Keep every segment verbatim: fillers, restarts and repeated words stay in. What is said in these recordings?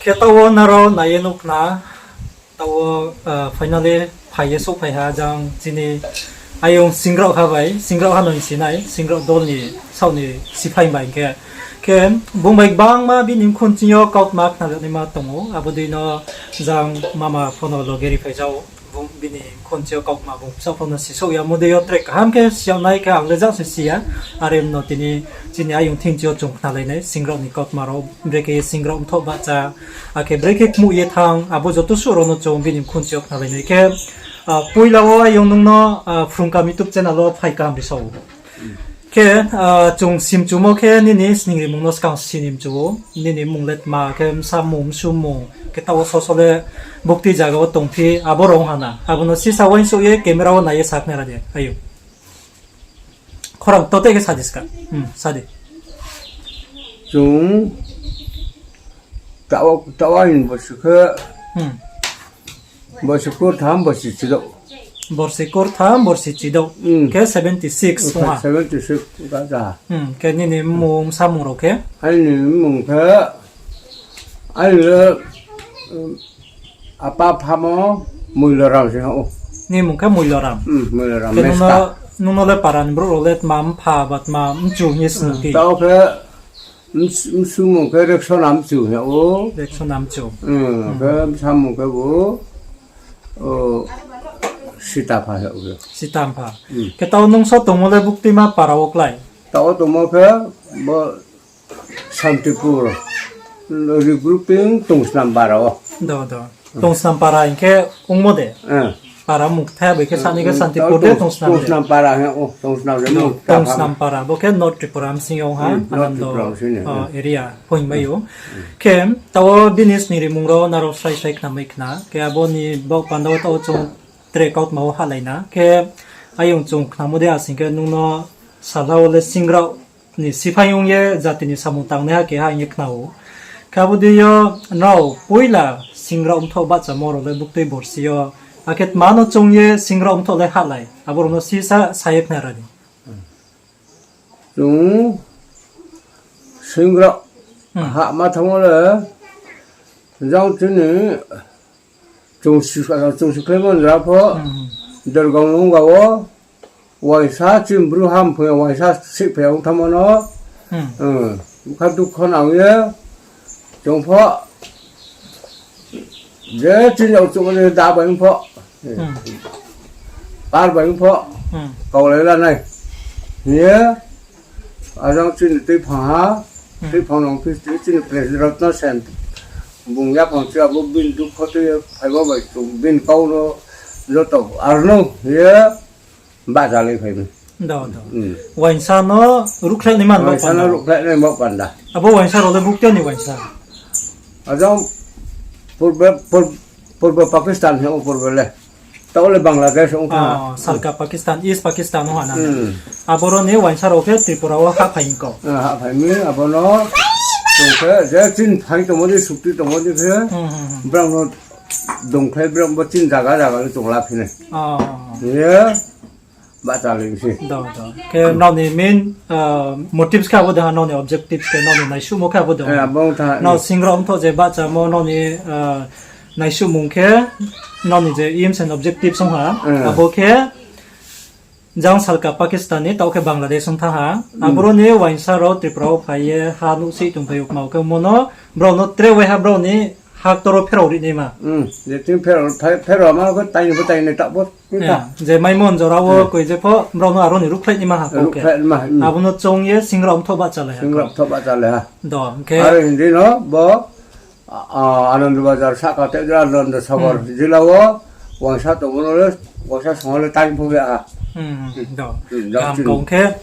Khe taoh wo nrao nai ye nuh khna, taoh wo, finally phai ye souhphai ha jang chini ayong singraoh ha bai, singraoh ha no hing si nai, singraoh dol ni saoh ni siphai bai khe. Khe bung bai gbangma bini mkhun ching yo kautma khna le naima tong ou, abo dei no jang mama pho no loge ri phai jao. Bung bini mkhun ching yo kautma bung bsaoh pho no sisouh ya, mo dei yo tre kaham khe si yag nai khe ang le jang se si ya. Are no tini chini ayong thing ching yo chung khnalai nai, singraoh ni kautma rao, brekhe ye singraoh mthoh bahcha, akhe brekhe kmuh ye thanng, abo joto suh rao no chung bini mkhun ching yo khnalai nai khe, poila wo ayong nung no, Phrung Kaham YouTube channel wo phai kaham ri sa ou. Khe, chung simchumo khe nini sning rimung no skang si ni mchu ou, nini mmung le tma khe bsa mmung, bsu mmung, khe taoh wo soso le bukti zaga wo tongphi, abo rao ong ha na. Abo no sisa uaingsouh ye camera wo nai ye sakhnari di, ayong. Khorang totei khe sa di ska. Sa di. Chung taoh, taoh wo hing bo si khe, bo si kurtham, bo si chidouh. Borsi kurtham, borsi chidouh. Khe seventy six ong ha. Seventy six khe nini mmung, bsa mmung rao khe? Aini mmung khe, aini le, apa phamo Muiloram se ou. Nini mmung khe Muiloram. Khe nung no le para ni brouh rao le tma mpha ba tma mchu hing ye snu ti? Taoh khe, bsu mmung khe Reksona mchu hing ou. Reksona mchu. Khe bsa mmung khe bo, Sitampha hing ou. Sitampha. Khe taoh nung so tongmo le buktima para wo klái? Taoh wo tongmo khe bo Santipur, regrouping Tongsnam para wo. Tongsnam para hing khe ongmo de? Para mmung ktha bai khe sani khe Santipur de Tongsnam de? Tongsnam para hing ou, Tongsnam para, bo khe North Tripura bsing yo ong ha, Anando area pho hingmai ou. Khe taoh wo bini sning rimung rao nrao srai srai khnamai khna. Khe abo ni baoh panda wo taoh wo chung tre kautma wo hahlai na. Khe ayong chung khnamo de asing khe nung no salha wo le singraoh ni siphai ong ye jati ni samung tangnaiha keha hing ye khna ou. Khe abo dei yo nrao poila singraoh mthoh bahchamo rao le buktui borsi yo, akhe tma no choung ye singraoh mthoh le hahlai, abo rao no sisa sa ye khnari di. Chung singraoh hahma thanngmo le, jang chini chung si, chung sikhlaimo jora pho, Dergang Lungga wo, uaingsa chini bru ham phai ya, uaingsa sihphai ya ong thanngmo no, bkha dukho nang ye, chung pho, je chini yag chung ni da bai ong pho, par bai ong pho, kaulai la nai hing ye, ajang chini tuiphang ha, tuiphang nung phi chini president Ratna Sen, bung yaphang chi abo bini dukho tui ye phaimo bai chung bini kau no joto arno hing ye bahchalai phai mi. Uaingsa no ruhkhlai naima, uaingsa no ruhkhlai nai baoh panda. Abo uaingsa rao le bukti ni uaingsa? Ajang purba, pur-, purba Pakistan hing ou purba le. Taoh le Bangladesh ong kha. Salka Pakistan, East Pakistan ong ha na. Aboro ni uaingsa rao khe Tripura wo hahphai hing kau. Hahphai mi, abo no chung khe je chini phai tongmo di, sukti tongmo di khe, brao no dongkhlai, brao bo chini zaga zaga le chung la phi nai. Ye, bahchalai se. Khe nrao ni main motives khe abo de ha, nrao ni objectives khe, nrao ni naisuhmo khe abo de ha. Nrao singraoh mthoh je bahchamo nrao ni naisuhmung khe, nrao ni je aims and objectives ong ha, abo khe jang salka Pakistan ni, taoh khe Bangladesh ong thanng ha. Aboro ni uaingsa rao Tripura wo phai ye ha nuhsih tongphai ou kma khe, mo no brao no tre waiha brao ni ha ktor wo pherao ri naima. Je tin pherao, pherao ma khe taini pho taini taoh pho. Je maimon jora wo koi je pho brao no aro ni ruhkhlai naima ha kau khe. Abo no choung ye singraoh mthoh bahchalai ha. Are hing di no bo, Anandabazar sahka tei jora Anandasagor jila wo uaingsa tongmo no le, uaingsa song wo le taini pho ya ha. Kaham kau khe,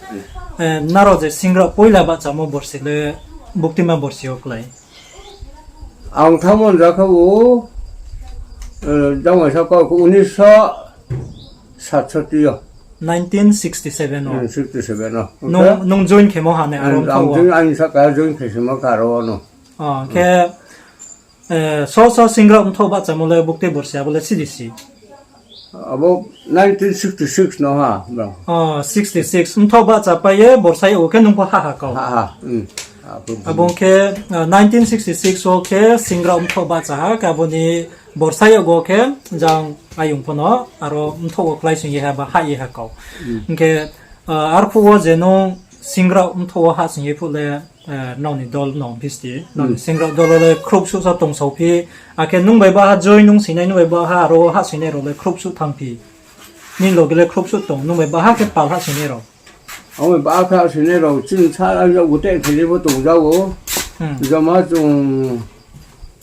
nrao je singraoh poila bahchamo borsi le buktima borsi yo klái? Ang thanngmo jora khe bo, jang uaingsa kau khe unisho satsoti yo. Nineteen sixty seven wo. Nung join khemo ha ne aro mthoh wo? Ang join, ang sahka join khe simo karo wo no. Khe, so so singraoh mthoh bahchamo le bukti borsi abo le sidi si? Abo nineteen sixty six no ha, bro. Sixty six. Mthoh bahchapai ye borsa yag wo khe nung pho hah ha kau. Abo khe, nineteen sixty six wo khe Singra mthoh bahcha ha, khe abo ni borsa yakgo khe jang ayong pho no aro mthoh wo kláisoing ye ha ba hah ye ha kau. Hing khe, arphuh wo je nung Singra mthoh wo hahsoing ye phuh le, nrao ni dol no bisti, nrao ni Singra dol wo le khrouh suh so tongsao phi, akhe nung bai baha join nung sinai, nung bai baha aro hahsoingnai rao le khrouh suh thanng phi. Nini loge le khrouh suh tong, nung bai baha khe pal hahsoingnai rao. Ang bai baha khe hahsoingnai rao chini sa ang yag gute khe le bo tongja ou. Joma chung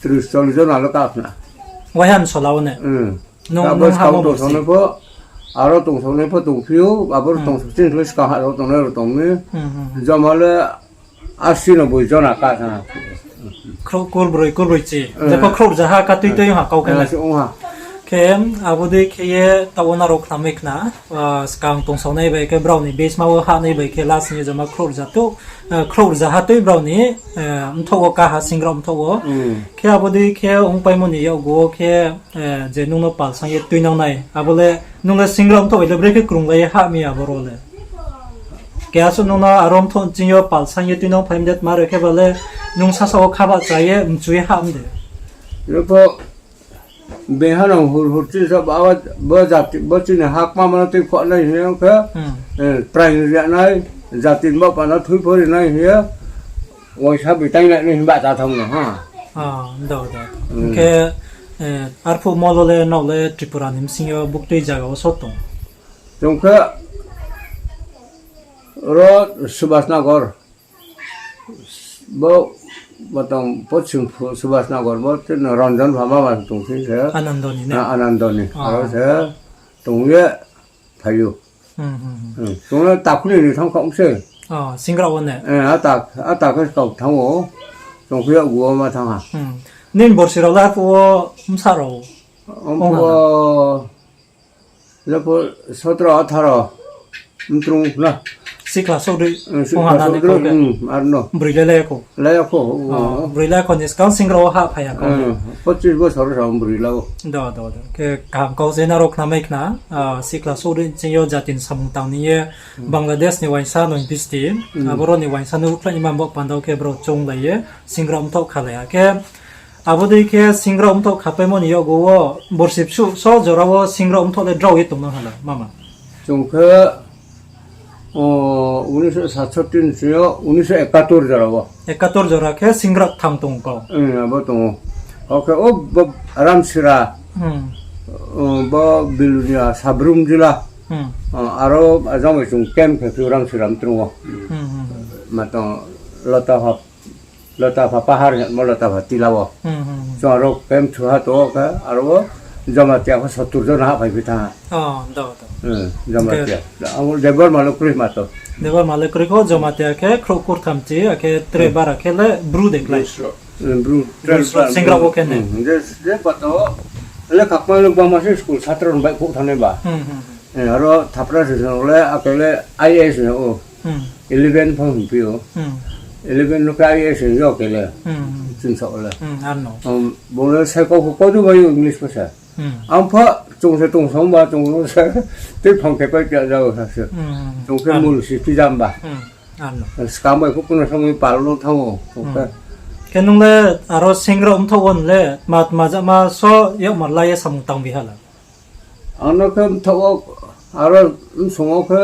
tris chollish jona le ka khna. Waiha ni sola wo ne? Nung, abo nung skang hamo bo tongsaonai pho, aro tongsaonai pho tongphi ou, abo tongsa chini le skang ha rao tongnai rao tong mi. Joma le asi no boi jona ka sa. Khrouh kurbroi, kurbroi chi. Jepho khrouh rzaha ka tui tui ha kau khe na. Khe abo dei khe ye taoh wo nrao khnamai khna, skang tongsaonai bai khe brao ni beisma wo hahnai bai khe last ni joma khrouh rza tu, khrouh rzaha tui brao ni mthoh wo ka ha, Singra mthoh wo. Khe abo dei khe ongpaimo ni yakgu wo khe, je nung no pal sang ye tuinang nai, abo le nung le Singra mthoh bai le brekhe krunglai ye hah mi abo rao le. Keha suh nung no aro mthoh ching yo pal sang ye tuinang phai mi de tma ro khe ba le nung sasa wo kha bahcha ye mchu ye hah mi de. Jepho beha no hur hur chi sa ba, bo jati, bo chini ha kma ma no tui kho nai hing ye khe, trai ri nai, jati ni baoh panda thui pho ri nai hing ye, uaingsa bi tainglai nai hing bahcha thanng no ha. Khe, arphuh mol wo le nrao le Tripura ni bsing yo buktui zaga wo so tong? Chung khe ro Subhas Nagar. Bo, bo tong Poschim Subhas Nagar, bo chini Ranjan pha mama tong thing se. Anando ni ne? Anando ni. Aro se tong ye phai ou. Chung le takhuni ni thanng kha se. Singra wo ne? Ata khe kau thanng ou. Chung phi yakgu wo ma thanng ha. Nini borsi rao le arphuh wo bsa rao? Jepho sotro atharo mtrung na. Sikla souh dei, aro no. Broi le lai ya kho. Broi lai ya kho ni skang Singra wo hah phai ya kho. Pochis bosor sa broi la ou. Khe kaham kau se nrao khnamai khna, sikla souh dei ching yo jati ni samung tang ni ye, Bangladesh ni uaingsa no bisti, aboro ni uaingsa no ruhkhlai ni ma bo panda wo khe brao chounglai ye, Singra mthoh khalai ha khe, abo dei khe Singra mthoh khapaimo ni yakgu wo, borsi bsuh so jora wo Singra mthoh le drao ye tongnang ha la, mama? Chung khe, unisho satchotri ni sing yo unisho ekatur jora wo. Ekatur jora khe Singra kthang tong kau. Abo tong ou. Akhe o Ramsira, bo Bilonia Sabrum jila. Aro ajang bai chung camp khe phi Ramsira mtrung wo. Ma tong Lotapha, Lotapha pahar hingmo Lotapha tila wo. Chung aro camp thuha tong khe aro wo Jamatia pho sottur jona hahphai phi thanng ha. Jamatia. Abo Debbarma le kroi ma to. Debbarma le kroi kho, Jamatia khe khrouh kurtham chi, akhe tre bara khe le Bru de klái. Bru, Singra wo khe ne. Je, je pato, le khakma le bama se school satra rao baihkhouh thanngnai ba. Aro thapra se le akhe le I A S no ou. Eleven pho hingphi ou. Eleven no khe I A S hing yo khe le. Chini sa le. Bung le sai kau pho kau du bai ou English pho sa. Ang pho chung se tongsong ba chung se tei phang khe pai khe ja ou sa se. Chung khe mul si phi jam ba. Skang bai pho kuno samung pal no thanng ou. Khe nung le aro Singra mthoh wo le tma tma jama so yakmar la ye samung tang bi ha la? Ang no khe mthoh wo aro bsung wo khe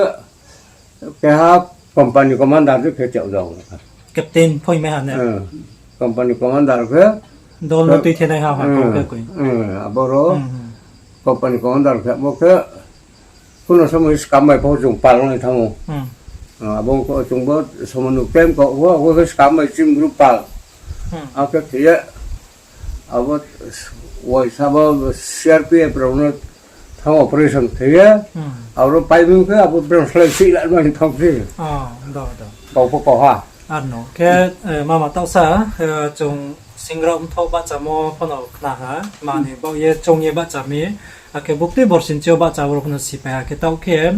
keha company commander de khe tiak jao. Captain phoimai ha ne? Company commander khe. Dol no tuithenai ha ha kau khe koi. Aboro company commander khe bo khe kuno samung skam bai pho chung pal nai thanng ou. Abo khe chung bo samung no camp kau wo, abo khe skam bai chini group pal. Akhe khe ye abo uaisa bo C R P F rao no thanng operation khe ye, abo pai bung khe abo brao slái si la mani thanng se. Kau pho kau ha. Arno khe, mama taohsa, chung Singra mthoh bahchamo pho no khna ha, mani baoh ye choung ye bahcha mi, akhe buktui borsi ni chi yo bahcha abo rao pho no sipai ha khe taoh khe,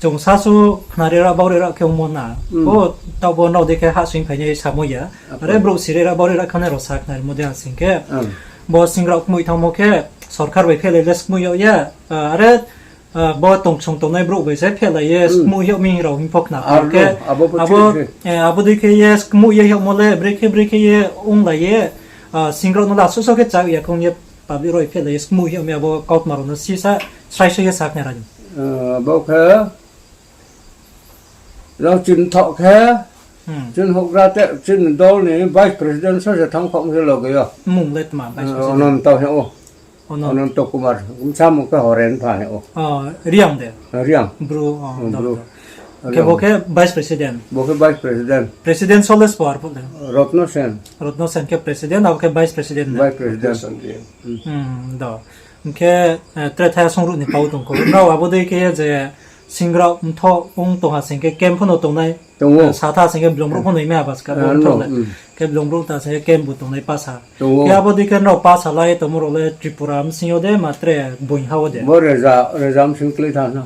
chung sasu khnari ra bauri ra khe ongmo na. O, taoh bo nrao dei khe hahsoing phai ni samo ya. Are brouh siri ra bauri ra khanai rao sa khnarimo dei ha sing khe. Bo Singra kmoih thanngmo khe, sorkar bai phelai le skmoih yag ya, are, Bo tongsong tongnai brouh bai se phehlai ye skmuh yag mi rao hing pho khna khe, abo dei khe ye skmuh ye yagmo le brekhe brekhe ye onglai ye, singrao no le asuh so khe chá ya khe ong ye public rao phehlai ye skmuh yag mi abo kautma rao no sisa srai srai ye sakhnari. Bo khe, rao chini thoh khe, chini houhgra te, chini dol ni vice president so se thanng khaoh se loge yo. Mung le tma vice president? Ananto hing ou. Ananto Kumar, bsa mung khe Horen pha hing ou. Reang de? Reang. Bru, Bru. Khe bo khe vice president? Bo khe vice president. President so le sbo arphuh le? Rotno Sen. Rotno Sen khe president, abo khe vice president ne? Vice president. Hing khe, tre thai songruh ni pau tong kho. Nrao abo dei khe ye je singrao mthoh ong tong ha sing khe camp pho no tongnai. Satha sing khe blong brouh pho no himai ha baska bo mthoh le. Khe blong brouh ta sing khe camp bu tongnai pasa. Khe abo dei khe nrao pasa lai tongmo rao le Tripura bsing yo de ma tre boing ha wo de? Bo reza bsing klái tha na.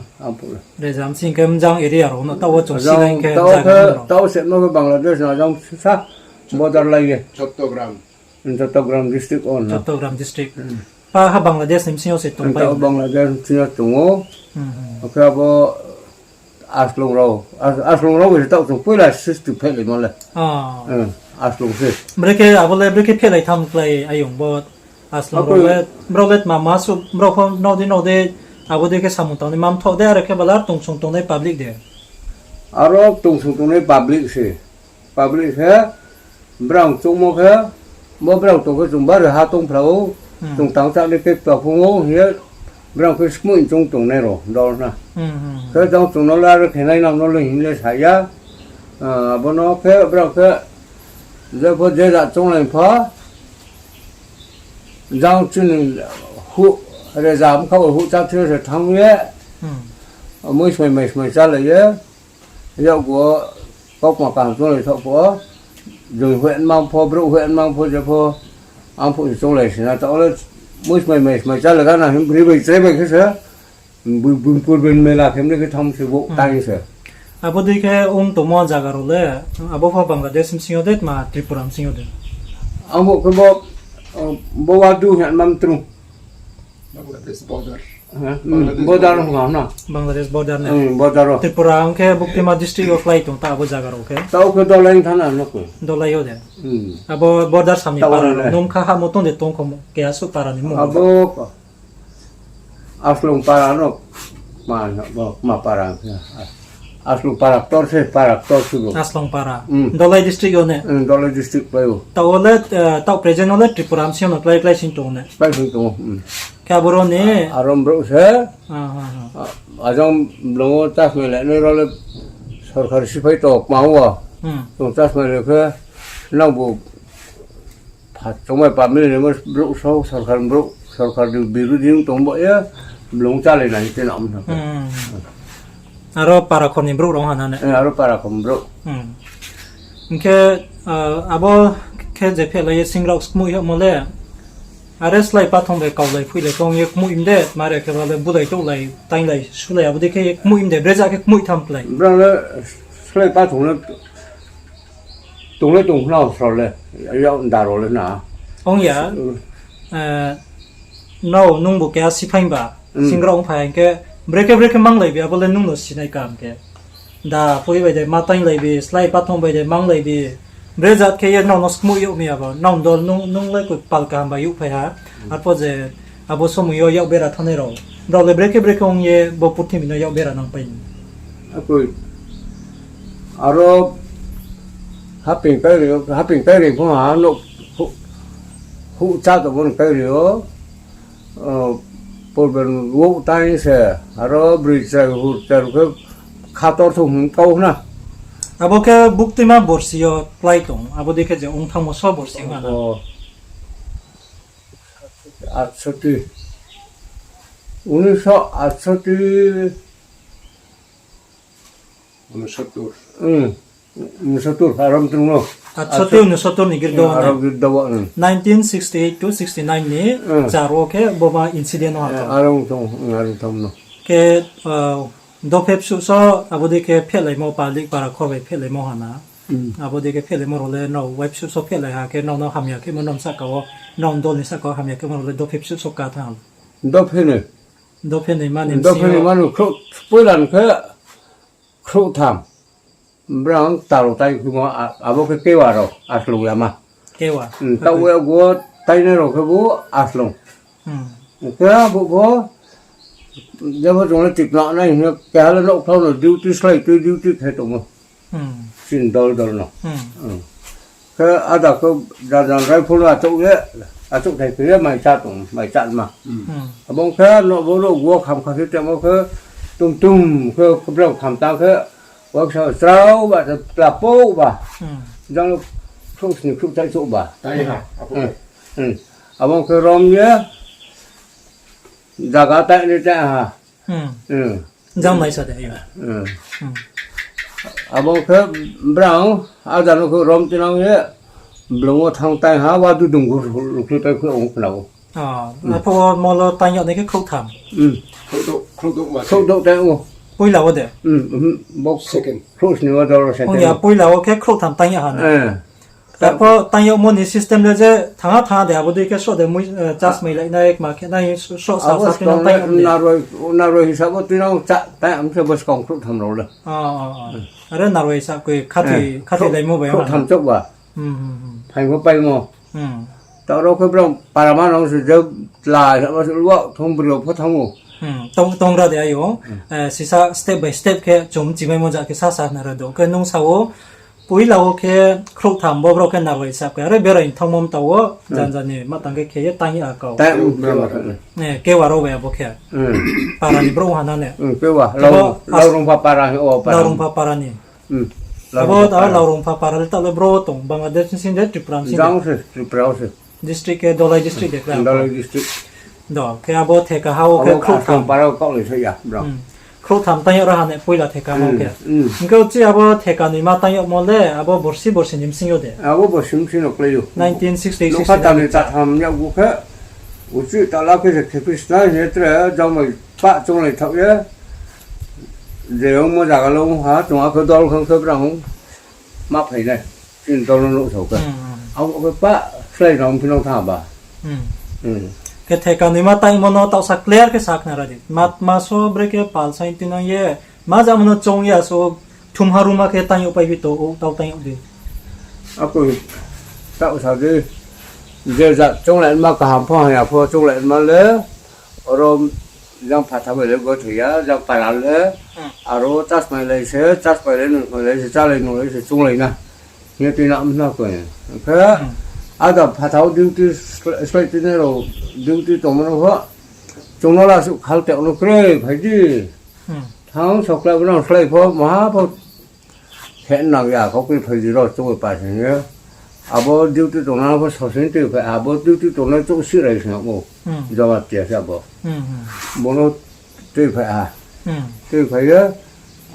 Reza bsing khe mjang area rao no taoh wo chung sinai khe, taoh se no khe Bangladesh na jang sa border lai ye. Chattogram district o no. Chattogram district. Pa ha Bangladesh ni bsing yo se tongpai? Bangladesh bsing yo tong ou. Akhe abo Aslong rao, Aslong rao bai se taoh chung poila srishti phehlaimo le. Aslong se. Brekhe abo le brekhe phehlai tham klái ayong bo Aslong rao le, brao le tma ma suh, brao pho nrao dei nrao dei, abo dei khe samung tangnai ma mthoh de, are khe bala tongsong tongnai public de? Aro tongsong tongnai public se. Public khe, brao choungmo khe, bo brao tong khe chung bari ha tongphla ou, chung tang chá ni khe kta phung ou hing ye, brao khe skmoih choung tongnai rao dol na. Khe jang chung no le aro khe nai nang no le hing le sa ya, abo no khe brao khe, jepho je ja chounglai pho, jang chini huh, reza bkha bai huh chá thing yo se thanng ye, mui smai mai smai chálai ye, yakgu wo kaukma kaham chounglai thaoh pho, joi hoi nmang pho, brouh hoi nmang pho, jepho, ang phuh se chounglai si na, taoh le mui smai mai smai chálai ga na hing bri bai chrai bai khe se, bui bui purben mela khe mle khe thanng se bo tang se. Abo dei khe ong tongmo zaga rao le, abo pho Bangladesh bsing yo de tma Tripura bsing yo de? Ang bo khe bo, bo wadu hing nma mtrung. Border ong ha na? Bangladesh border ne? Border o. Tripura ong khe Buktima district yo klái tong ta abo zaga rao khe? Taoh khe Dolai thana no khe. Dolai yo de? Abo border sami para rao nung kha hamo tong de tong kho mo, keha suh para ni mung? Abo Aslong para no, ma, ma para. Aslong para ktor se, para ktor se bo. Aslong para. Dolai district yo ne? Dolai district pai ou. Taoh wo le, taoh present wo le Tripura bsing yo no klái klái sing tong ne? Klái sing tong ou. Khe aboro ni? Arom brouh se. Ajang blong wo chasmai le nai rao le sorkar siphai tong kma wo. Chung chasmai le khe nangbu pha chongmai pamili ni mo brouh so sorkar ni brouh, sorkar ni birudhi ong tong bo ye blong chálai nai hing te na ong na. Aro para khor ni brouh rao ha na ne? Aro para khor ni brouh. Hing khe, abo khe je phehlai ye singrao skmoih yagmo le, are slái pathong bai kaulai phuilai tong ye kmoih mi de, mare khe ba le bulai touhlai, tainglai, sulai abo dei khe kmoih mi de, breza khe kmoih tham klái? Brao le slái pathong le tonglai tong khna srao le, yak nda rao le na. Ong ya, nrao nungbu keha siphaing ba, singrao ongphai hing khe, brekhe brekhe manglai bi, abo le nung no sinai kaham khe. Da phui bai de ma tainglai bi, slái pathong bai de manglai bi. Brezat khe ye nrao no skmoih yag mi abo, nrao dol nung, nung le koi pal kaham bai youhphai ha. Arphuh je abo somoi yo yak bera thanngnai rao, brao le brekhe brekhe ong ye bo purthimbi no yak bera nangpai ni. Aro haping tairi, haping tairi pho ha no, huh chá tongmo ni tairi yo, purben wouh tang se, aro broi chrai hur chrai khe khator thung hing kau na. Abo khe buktima borsi yo klái tong, abo dei khe je ong thanngmo so borsi ong ha na? Atsoti, unisho atsoti, unosotur, aro mtong no. Atsoti unosotur ni girdo, nineteen sixty eight to sixty nine ni char wo khe bo ma incident no ha. Aro mtong, aro mtong no. Khe, dophe bsuh so abo dei khe phehlaimo, public para khor bai phehlaimo ha na. Abo dei khe phehlaimo rao le nrao wai bsuh so phehlai ha khe nrao no hamya khemo nrao sahka wo, nrao dol ni sahka wo hamya khemo rao le dophe bsuh so ka thanng ha. Dophe no. Dophe ni mani bsing yo. Dophe ni mani khrouh, poila ni khe khrouhtham. Brang talo tai khimo, a-, abo khe kewa rao, aslong yama. Kewa. Hmm, taoh ya go tainai rao khe bo aslong. Hmm. Khe bo bo, jepho chung le tikna nai hing ye, keha le nouhkhlau no duty slái tui duty khe tongmo. Hmm. Chini dol dol no. Hmm. Hmm. Khe ada khe jan jan rifle no achouh ye, achouh thai khe ye mai chá tong, mai chá ma. Hmm. Abo khe no bo no go kham kha khe temo khe tum tum khe brao kham tang khe, waksa chrao ba, tla pou ba. Hmm. Jang khrouh sni khrouh chai chouh ba. Tai ha, apo. Hmm. Hmm. Abo khe rom ye, zaga tai ni tai ha. Hmm. Hmm. Jang mai sa de, yo. Hmm. Hmm. Abo khe brang, ada no khe rom tinang ye, blung wo thanng tai ha, wa du dung gu lukhlai pai khe ong khna ou. Ah, hmm. Apho molo tang yag nai khe khrouhtham. Hmm. Khrouh douh, khrouh douh ma se. Khrouh douh tai ou. Poila wo de? Hmm, hmm, bo second. Khrouh sni wo dol second. Ong ya, poila wo khe khrouhtham tang yag ha na. Eh. Apho tang yagmo ni system le je thangha thangha de, abo dei khe sroh de mui, eh, chas mai lai nai, kma khe nai, sroh sa abo sa tui nang skang tang le yag de. Naroi, naroi hisab wo tui nang chá, tai ang se bo skang khrouhtham rao le. Ah, ah, ah. Hmm. Are naroi hisab khe khathoi, eh, khathoi khrouh-, laimo bai khrouhtham chouh ba. Hmm, hmm, hmm. Phaing pho paimo. Hmm. Taoh rao khe brang para ma nang se je tla, hisab wo se luak thong bri rao pho thanng ou. Hmm. Tong, tong ra de ayo. Hmm. Eh, sisa step by step khe chung chimaimo ja khe sa sa na ra do. Khe nung sa ou, poila wo khe khrouhtham bo brao khe naroi hisab khe. Are berai thanngmo mta wo, hmm, jan jan ni ma tang khe khe ye tang ye akau. Tai, hmm, kewa rao bai abo khe. Hmm. Para ni brouh ha na ne. Hmm, kewa. Abo Laurung, as-, Laurungpha para hing ou para. Laurungpha para ni. Hmm. Abo Laurungpha ta para. Laurungpha para le taoh le bro tong, Bangladesh ni sing de, Tripura ni sing de? Jang se, Tripura wo se. District khe Dhalai district de kra? Dhalai district. Do, khe abo theka ha wo khe abo khrouhtham. Para wo kaoh ni se ya, bro. Hmm. Khrouhtham tang yag ra ha ne poila theka ha wo khe. Hmm, hmm. Hing khe uchih abo theka ni ma tang yagmo le, abo borsi borsi ni bsing yo de? Abo borsi bsing no klái ou. Nineteen sixty six. Nokha tani tatham yag bu khe, uchih tala khe se khe phi sna hing ye tre, jang bai pah chounglai thaoh ye. Je ongmo zaga le ong ha, chung akhe dol khang khe brang ma phai nai. Chini dol no nuh sao khe. Hmm, hmm. Abo khe pah slái rao phi nang thanng ba. Hmm. Hmm. Khe theka ni ma tangmo no taoh sa clear khe sa khna ra di. Ma, ma so bre khe pal saing tinang ye, ma jamo no choung ya so, thumha ruma khe tang yag pai bi to, o taoh tang yag di. Akoi taoh sa di, je jat chounglai ma kaham pho haya pho chounglai ma le, oro jang phatha bai le gothoi ya, jang para le, hmm, aro chasmai lai se, chasmai lai nung lai se, chálai nung lai se, chounglai na. Hing ye tuinang mna koi. Khe, hmm, ada phatha wo duty slái, slái tinai rao duty tongmo no pho, chung no la suh khal te no kroi phai di. Hmm. Thanng sokla bo no slái pho, maha pho khe nang ya, kau kri phai di ro, chung bai pa sing ye. Abo duty tongnang pho saosi tui phai, abo duty tongnai chouh si rai sing ou. Hmm. Jamatia se abo. Hmm, hmm. Bo no tui phai ha. Hmm. Tui phai ye,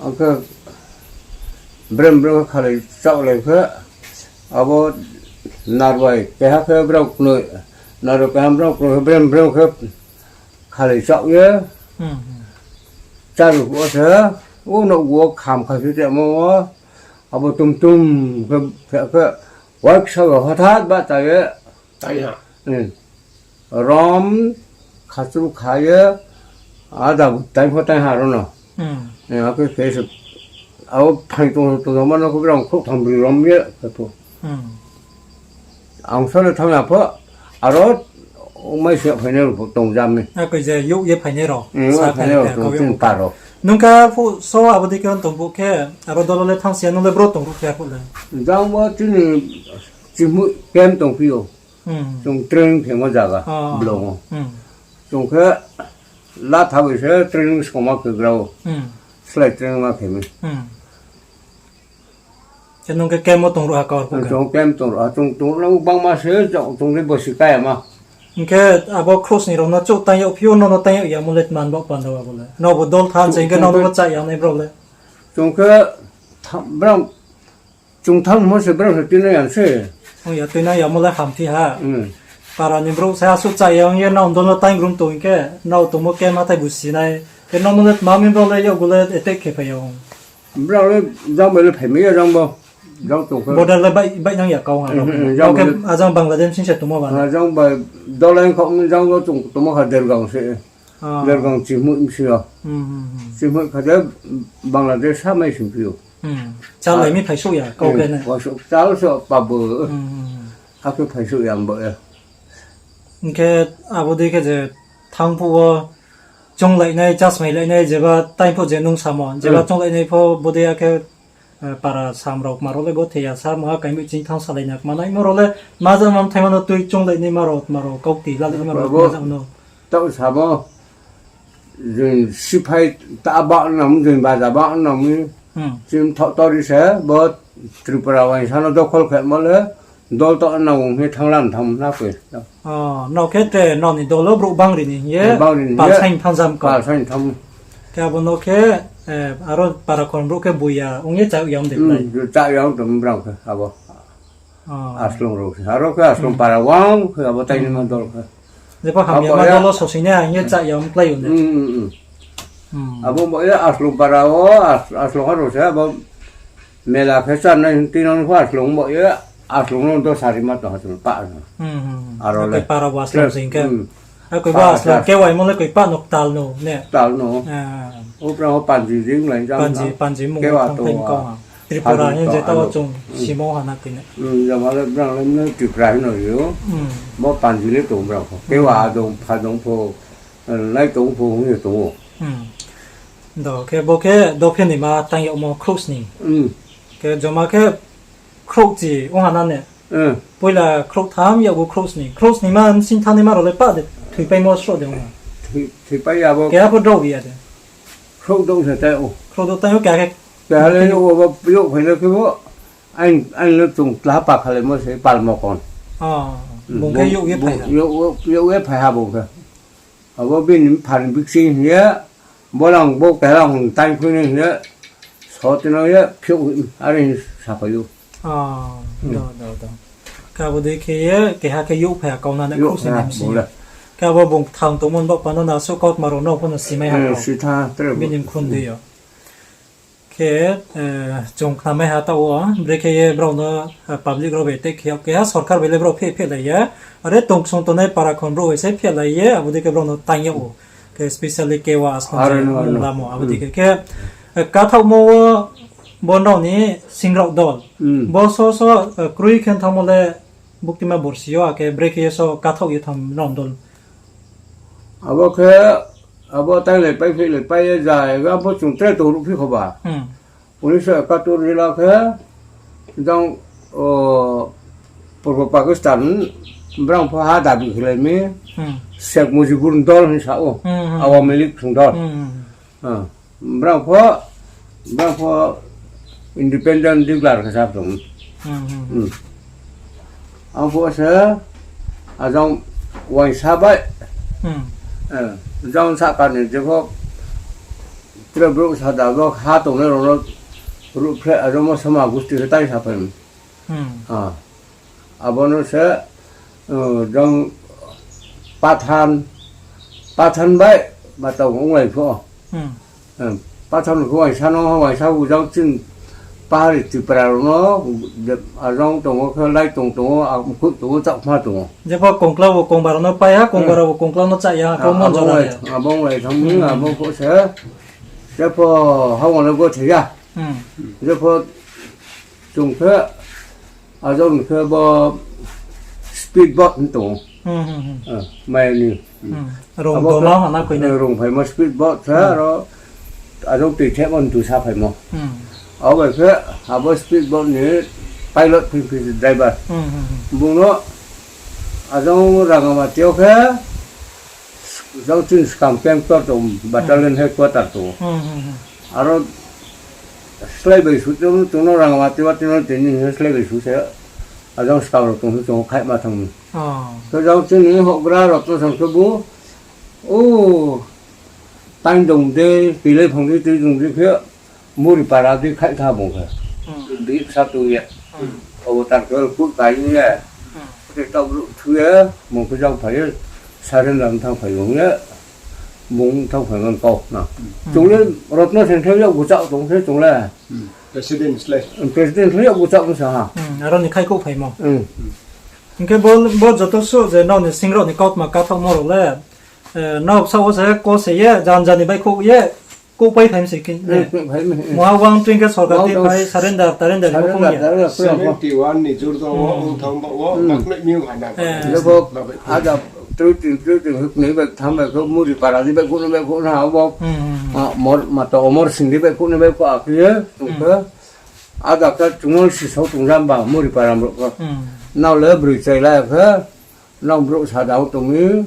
ang khe brem brem khalai chaohlai khe, abo narbai keha khe brao knoi, narbai keha brao knoi khe brem brem khe khalai chaoh ye, hmm, hmm, chári phuh wo se, o nouh wo kham kha si temo wo, abo tum tum khe, khe, khe, waisa ba hothat bahcha ye, hmm, rom khachru kha ye, ada bu tai pho tai ha ro no. Hmm. Eh, akhe khe se, abo phaing tong tong ma no khe brao khrouh thang bri rom ye khe pho. Hmm. Ang sole thanng ya pho, aro mai se phainai rao pho tong jam ni. Akoi je youh ye phainai rao. Hmm, sa phainai rao tong, chini pa rao. Nung khe phuh so abo dei khe tong phuh khe, aro dolo le thanng si ya, nung le bro tong ruh khe phuh le. Jang bo chini chimui camp tong phi ou. Hmm. Chung training khemo zaga, oh, blong ou. Hmm. Chung khe la tha bai se training skoma khe grao. Hmm. Slái training ma khe mi. Hmm. Khe nung khe camp wo tong ruh ha kau phuh khe? Chung camp tong ruh ha, chung tong ruh nang bangma se, chung, chung le bosi kaya ma. Hing khe abo khrouh sni rao no chouh tang yag phi ou, no no tang yag yamo le tman baoh panda abo le. Nrao bo dol thanng se, hing khe nrao no bo chá yag nai brao le. Chung khe brao, chung thanngmo se brao se tuinang ya se. Ong ya, tuinang yamo le hamphi ha. Hmm. Para ni brouh se asuh chá ya ong ye, nrao dol no tang grum tong hing khe, nrao tongmo camp hathái bu si nai. Khe nrao no le tma mi brao le yakgu le attack khe phai ya ong. Brao le jang bai le phaimai ya jang bo. Jang tong khe. Border le bai, bainang ya kau ha. Hmm, hmm, jang khe bai le. Ajang Bangladesh sing se tongmo ba. Ajang bai dol le khaoh jang bo chung tongmo kha Dergaon se. Dergang chimoi bsing yo. Chimoi kha de Bangladesh sa mai sing phi ou. Chálai mi phaisouh ya, kau khe ne. Phaisouh, chal so pabo. Akhe phaisouh ya bo ya. Hing khe abo dei khe je thanng phuh wo chounglainai, chasmailai nai, jeba time pho je nung samo, jeba chounglainai pho bodei akhe, para sam rao kma rao le bo thei ya samo, ha kaimi ching thanng salai na kma naimo rao le, ma ja mam thaima no tui chounglainaima rao, tma rao, kaukti lalai ma rao, ma ja no. Taoh samo, jing siphai ta ba nang, jing baja ba nang mi, chini thaoh tori se, bo Tripura uaingsa no dokhol khemo le, dol to nang ong hi thanngla tham na koi. Nrao khe te nrao ni dol wo brouh bangri ni hing ye, pal saing tham jam kau. Khe abo no khe, aro para khon brouh khe boi ya ong ye chá ya ong de klái. Chá ya ong tong brang khe abo. Aslong rao se. Aro khe Aslong para uang khe abo tainaima dol khe. Jepho hamyama dol wo sosing nai hing ye chá ya ong klái ou ne. Abo bo ye Aslong para wo, Aslong ha rao se abo mela khe chánai hing tinang pho Aslong bo ye, Aslong no do sarima tong ha chung pa no. Aro le para bo Aslong sing khe. Akoi bo Aslong kewaimo le koi pa no ktal no ne. Ktal no. Uprang wo panji jing lai jang. Panji, panji mung kewa tong ha. Tripura hing je taoh chung simo ha na koi ne. Jama le brang le mne Tripura hing no yo. Bo panji le tong brang pho. Kewa dong, pha dong pho, lai tong pho hing ye tong ou. Do khe bo khe dophe ni ma tang yagmo khrouh sning. Khe joma khe khrouhchi ong ha na ne. Poila khrouhtham, yakgu khrouhsni. Khrouhsni ma bsing thanngnaima rao le pah de thoipaimo sroh de ong ha. Thoipai ya bo. Keha pho drao ya de. Khrouh douh se tei ou. Khrouh douh tei ou keha khe. Keha le youh wo, youh phai no khe bo. Aini, aini le chung tla pa khalaimo se palmo kon. Bung khe youh ye phai ha. Youh ye phai ha bung khe. Abo bini pha ni bikching hing ye, bo lang bo keha lang tang khui ni hing ye, so tino ye phiouh are hing saphai ou. Do, do, do. Khe abo dei khe ye keha khe youh phai ha kau na ne khrouhsni ni bsing yo. Khe abo bung kthang tongmo ni baoh panda na suh kautma rao no pho no simai ha. Bini mkhun dei yo. Khe, chung khnamai ha taoh wo, brekhe ye brao no, public rao bai tei khe yag keha sorkar bai le brao pheh phehlai ya. Are tong ksung tongnai para khon brouh bai se phehlai ye, abo dei khe brao no tang yag ou. Khe specially kewa Aslong se lamo, abo dei khe, khe, kathaohmo wo bo nrao ni singrao dol. Bo so so, kroi khe thanngmo le buktima borsi yo, akhe brekhe ye so kathaoh ye thanng nrao dol. Abo khe, abo tainglai pai phehlai pai ye ja, abo chung tre tong ruhphi kho ba. Unisho ekatur jila khe, jang, Purbo Pakistan, brang pho ha dabi khelai mi, Sheikh Mujibur ni dol hing sa ou, Awami League sung dol. Brang pho, brang pho independent declare khe sa tong. Ang pho se, ajang uaingsa bai, jang sahka ni jepho, tre brouh sada bo ha tongnai rao no ruhphreh ajang mo sama gusti khe tai saphai. Abo no se, jang Pathan, Pathan bai ma tong onglai pho. Pathan khe uaingsa no, uaingsa ujang chini pahari Tripura rao no, ajang tong ou khe lai tong tong ou, mkhuih tong ou, chakma tong ou. Jepho kongkla bo kongba rao no pai ha, kongba rao bo kongkla no chá ya ha, kau mon jora ya. Abo onglai thanng mi, abo pho se, jepho ha wang le gothe ya. Jepho chung khe, ajang ni khe bo speed boat hing tong ou. Mai ni. Rung doma ha na koi na. Rung phaimo speed boat khe aro ajang tui thehmo ntu sa phaimo. Abo bai khe abo speed boat ni pilot phi phi driver. Bung no ajang Rangamati yo khe jang chini skam camp tor tong, battalion headquarter tong ou. Aro slái bai su tong, tong no Rangamati wa tini tini hing slái bai su se, ajang skam rao tong se chung khaihma thanng mi. Khe jang chini houhgra Rotno Sen khe bu, o, taing dong dei, kilai phang dei, tui dong dei khe, muri para dei khaih tha bung khe. Bihih sa tong ye. Abo tar khe kuh kai ye. Khe taoh brouh thu ye, bung khe jang phai ye, surrender thanng phai ong ye, bung thanng phai man kau na. Chung le Rotno Sen khe yakgu chah tong se chung le. President le yakgu chah tong sa ha. Aro ni khaihkhouh phaimo. Hing khe bo, bo joto suh je nrao ni singrao ni kautma kathaohmo rao le, Nrao bsaoh wo se kose ye, janja ni baihkhouh ye, kouhpai phai mi se khe. Muha wang tui khe sorkar ti phai surrender, surrender ni bo phung ya. Seventy one ni jurdo wo, ong thang ba wo, baknai mi ha na. Jepho, ada, tui tin, tui tin, hukni bai tham bai kho, Muri para ni baihkhouh ni baihkhouh na abo. Mato Omor Sing ni baihkhouh ni baihkhouh akhe ye, tong khe. Ada khe chungmo sisao tong jam ba, Muri para brouh khe. Nrao le broi chai la khe, nrao brouh sada wo tong mi,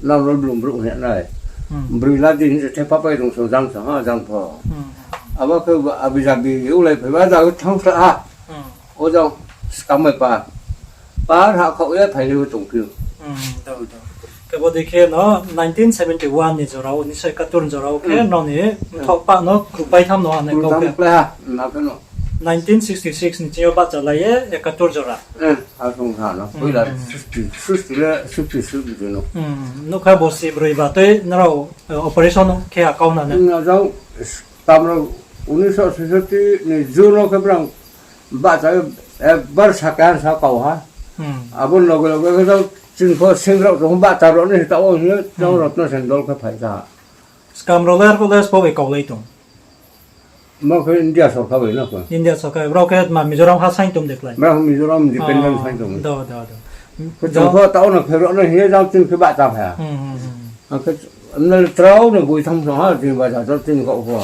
nrao le blung brouh hing nai. Broi la di hing se thepha pai rung so jang sa ha, jang pho. Abo khe abi jabi ulai phai ba, ada khe thanng sa ha. O jang skam bai pa. Pa rha khaoh ye phai ni tong phi ou. Khe bo dei khe no nineteen seventy one ni jora wo, unisho ekatur ni jora wo khe nrao ni mthoh pah no krupai tham no ha nai kau khe. Nineteen sixty six ni ching yo bahchalai ye ekatur jora. Asong ha no, poila sixty, sixty le sixty six ni no. Nouhkha borsi broi ba tui nrao operation khe ha kau na ne. Jang, tamrao unisho sesoti ni June wo khe brang bahcha, ekbar saka sa kau ha. Abo loge loge khe jang chini pho singrao tong bahcha rao ni taoh wo hing ye jang Rotno Sen dol khe phai kha. Skam rao le arphuh le sbo bai kaulai tong. Bo khe India sorkar bai no khe. India sorkar, brao khe ma Mizoram ha saing tong de klái. Brao Mizoram independent saing tong. Khe chung pho taoh no khe rao no hing ye jang chini khe bahcha phai ha. Akhe nle trao no boi tham song ha, chini baja to chini kau pho.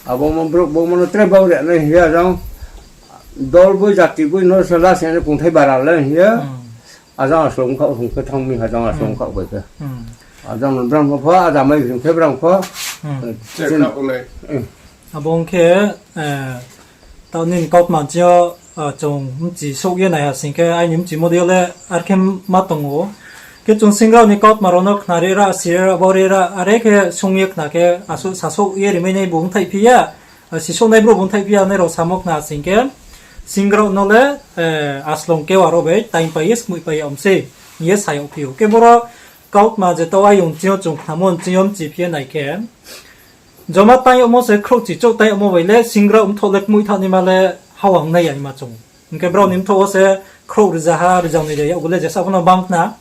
Abo mo brouh bo mo no tre bau re nai hing ye jang dol boi jati boi no se la se ni kongthai bara le hing ye. Ajang aslong khaoh song khe thanng mi ha jang aslong khaoh bai khe. Ajang no brang pho, ada mai sing khe brang pho. Abo ong khe, taoh nini kautma ching yo, chung mchi souh ye nai ha sing khe, aini mchimo dei yo le ar khe ma tong ou. Khe chung singrao ni kautma rao no khnari ra, siri ra, bori ra, are khe sung ye khna khe, asuh sasouh ye rimai nai bung thaihphi ya, sisouh nai brouh bung thaihphi ya nai rao samo khna sing khe, singrao no le, aslong kewa rao bai taingpai ye skmoihpai ya om sei, hing ye sa yagphi ou. Khe boro kautma je taoh ayong ching yo chung khnamo ching yo mchiphi ye nai khe, joma taing yagmo se khrouhchi chouh taing yagmo bai le singrao mthoh le kmoih thaoh naima le hawang nai ya hima chung. Hing khe brao ni mthoh wo se khrouh rizaha, rizanoi de yag le jesa pho no bang khna.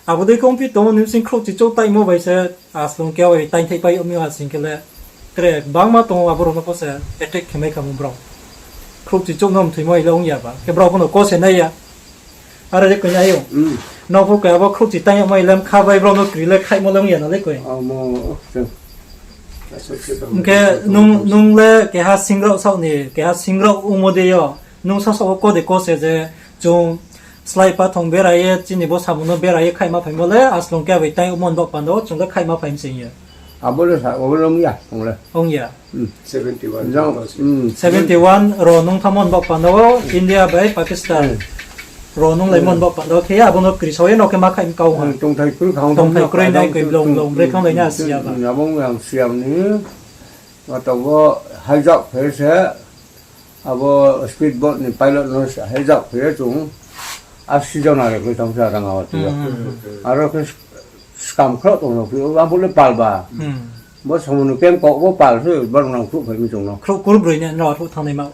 Abo dei khe ongphi tongmo ni bsing khrouhchi chouh taingmo bai se aslong kewa bai taingthaihpai yag mi ha sing khe le tre bangma tong ou, abo rao no pho se attack khe mai kha mo brao. Khrouhchi chouh no mthoimo bai le ong ya ba. Khe brao pho no kose nai ya. Are le koi nai ou. Nrao pho khe abo khrouhchi taing yagmo bai le mkha bai brao no kri le khaihmo le ong ya na le koi. Hing khe nung, nung le keha singrao saoh ni, keha singrao ongmo dei yo. Nung sasaoh wo ko de ko se je chung slái pathong bera ye, chini bo samung no bera ye khaihma phaimo le, aslong kewa bai taing yagmo ni baoh panda wo chung le khaihma phai mi se hing ye. Abo le sa, abo le ong ya, ong le. Ong ya. Seventy one rao nung thanngmo ni baoh panda wo India bai Pakistan rao nung laimo ni baoh panda wo khe ye abo no kri sao ye no khe ma khaih mi kau ha. Tongthai kroi nai koi blong blong brekhe onglai na si ya ba. Abo ang si ya ni, ma tong wo hijack khe se, abo speed boat ni pilot no hijack khe ye chung, asi jona re khe thanng sa Rangawati yo. Aro khe skam khrouh tong no phi, abo le pal ba. Bo samung ni camp kau bo pal se, brao nang khrouh phai mi chung no. Khrouh kurbroi ne nrao arphuh thanng naima.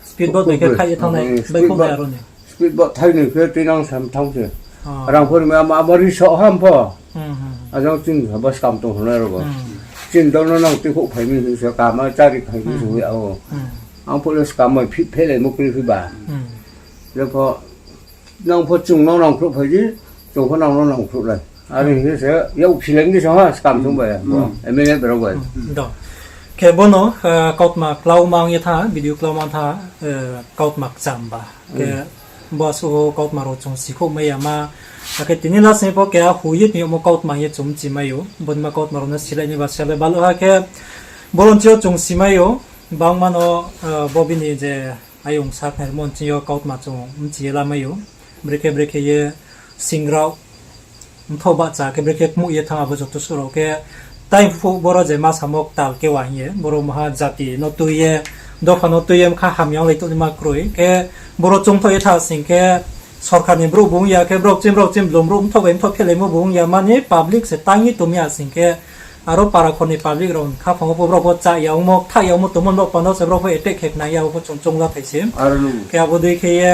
Speed boat bai khe khaih ye thanng nai, baihkhouh nai aro ni. Speed boat thai ni khe tuinang sam thanng se. Rang pho ri ma, ma abo ri soh ham pho. Ajang chini ha bo skam tong hna ro bo. Chini dol no nang tuikhouh phai mi hing se kama chari phai mi hing ya o. Ang phuh le skam bai phih phelaimo kroi phi ba. Je pho nang pho chung no nang khrouh phai di, chung pho nang no nang khrouh lai. Are hing se yak philai di sa ha skam chung bai. M L A rao bai. Khe bo no kautma klauma ong ye thanng, video klauma thanng, kautma kcham ba. Khe bo asuh kautma rao chung sikhouh mai ya ma. Akhe tini last ni pho keha hu ye tini yagmo kautma hing ye chung mchi mai ou. Bo ni ma kautma rao no silai ni ba sele baluh ha khe, boro ni ching yo chung si mai ou. Bangma no, bo bini je ayong sa khnaimo ni ching yo kautma chung mchi ye la mai ou. Brekhe brekhe ye singrao mthoh bahcha khe brekhe kmuh ye thanng abo joto suh rao khe, taing phuh boro je ma samo ktal kewa hing ye, boro maha jati no tui ye, dopha no tui ye, mkha hamya onglai tongnaima kroi khe, boro chungthoh ye tha sing khe, sorkar ni brouh bung ya khe, brao chini, brao chini blung brouh mthoh bai mthoh phelaimo bung ya mani public se taing ye tong ya sing khe, aro para khor ni public rao ni khaphang wo pho brao pho chá ya ongmo, kthah ya ongmo tongmo ni baoh panda se brao pho attack khe khna ya, abo pho chung choung la thai se. Khe abo dei khe ye,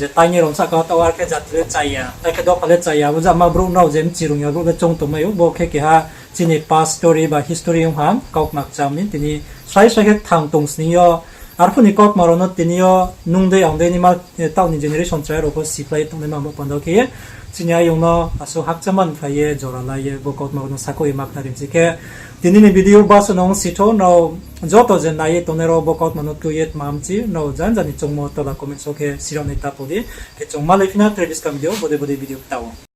je tainai rao sahka wo taoh ar khe jati le chá ya, tai khe dopha le chá ya, abo jama brouh nrao je mchi rung ya brouh le choung tongmai ou, bo khe keha chini past story ba history ong ha, kautma kcham ni tini srai srai khe kthang tong sning yo, arphuh ni kautma rao no tini yo nung dei ang dei ni ma, taoh ni generation chrai rao pho siphlai ye tongnaima baoh panda khe ye, chini ayong no asuh hakchama ni phai ye jora la ye bo kautma rao no sakhouh ye ma khnari mi se khe, tini ni video basuh no ong si thou, nrao joto je nai ye tongnai rao bo kautma no tui ye tma mchi, nrao janja ni choungmo tola comment so khe sirao nai ta pho di. Khe chung malai phi na tre buskang video, bodei bodei video kta wo.